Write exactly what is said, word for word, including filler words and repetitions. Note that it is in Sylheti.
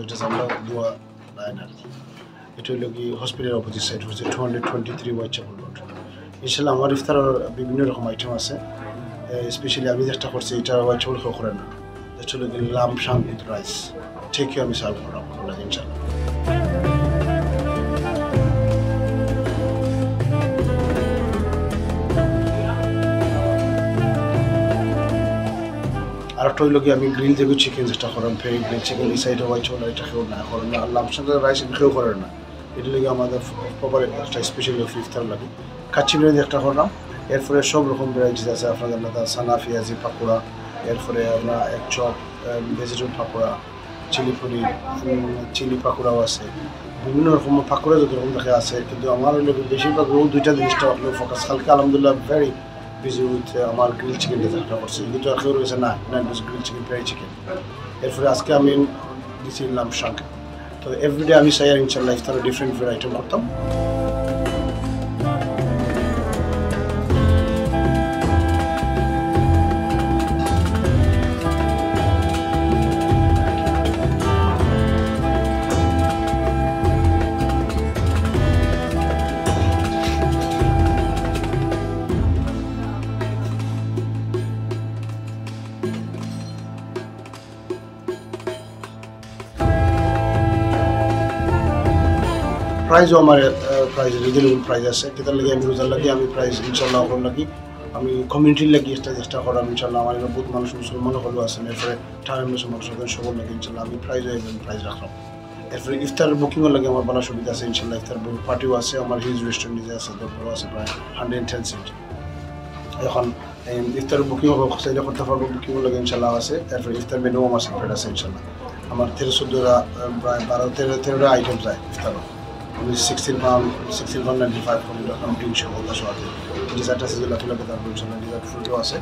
এটা আমরা দোয়া লাইন আর কি। এটা হলো কি হসপিটাল অপোজিট সাইড হচ্ছে two hundred twenty three Whitechapel road. ইনশাল্লাহ আমার ইফতারর বিভিন্ন রকম আইটেম আছে। স্পেশালি আমি চেষ্টা করছি এটা হোয়াইট চ্যাপেল কেউ করে না, এটা হলো কি লাম শাং উইথ রাইস, ঠিক আমি সার্ভ করাম আপনারা ইনশাল্লাহ। আর একটা হইলো কি আমি গ্রিল যেগু চিকেন যেটা করাম, ফেরি গ্রিল চিকেন, এই সাইডে হোয়াইট চ্যাপেল এটা কেউ না করেন না, আর লাম শাং রাইস কেউ করেন না। এটা লাগে আমাদের প্রপার একটা স্পেশাল ইফতার লাগে। কাচ্চি বিরিয়ানি একটা করলাম, এরপরে সব রকম ভ্যারাইটিস আছে আপনাদের মধ্যে, সানা পিয়াজি পাকোড়া, এরপরে আপনার এক চপ, ভেজিটেবল পাকোড়া, চিলি পনির, চিলি পাকোড়াও আছে, বিভিন্ন রকম পাকোড়া যত রকম দেখে আছে। কিন্তু আমার হইলো কি বেশিরভাগ রোল দুইটা জিনিসটা আপনার ফোকাস। কালকে আলহামদুলিল্লাহ ভেরি বিজি উইথ আমার গ্রিল চিকেন যেটা করছি, কিন্তু আর কেউ রয়েছে না, না গ্রিল চিকেন, ফ্রাই চিকেন। এরপরে আজকে আমি দিছি লাম শাং। তো এভরিডে আমি চাই আর ইনশাল্লাহ ইফতারে ডিফারেন্ট ডিফারেন্ট আইটেম করতাম। প্রাইসও আমার প্রাইস রিজনেবল প্রাইস আছে। কিতার লাগি আমি রোজার লাগি আমি প্রাইস ইনশাল্লাহ অকল লাগি আমি কমিউনিটির লাগি একটা চেষ্টা করাম ইনশাল্লাহ। আমার এখানে বহুত মানুষ মুসলমান হলেও আছেন, এরপরে টাইম মুসলমান সবাই সবর লাগি ইনশাল্লাহ আমি প্রাইস প্রাইস রাখলাম। এরপরে ইফতার বুকিংও লাগে আমার ভালো সুবিধা আছে ইনশাল্লাহ। ইফতার পার্টিও আছে, আমার হিলস রেস্টুরেন্ট নিজে আছে, দরবারও আছে প্রায় হান্ড্রেড টেন সিট। এখন এই ইফতার বুকিং হবে, চাইলে করতে পারবো, বুকিং লাগে ইনশাল্লাহ আছে। এরপরে ইফতার মেনুও আমার সেপারেট আছে ইনশাল্লাহ। আমার তেরো চোদ্দোটা, আহ, প্রায় বারো তেরো তেরোটা আইটেম যায় ইফতারও। আমি sixteen pound, sixteen pound ninety five pound ডিম সহ ওটা সহ আছে। ডিজার্ট আছে, যেগুলো তুলে পেতে পারবো ইনশাল্লাহ, ডিজার্ট ফ্রুটও আছে।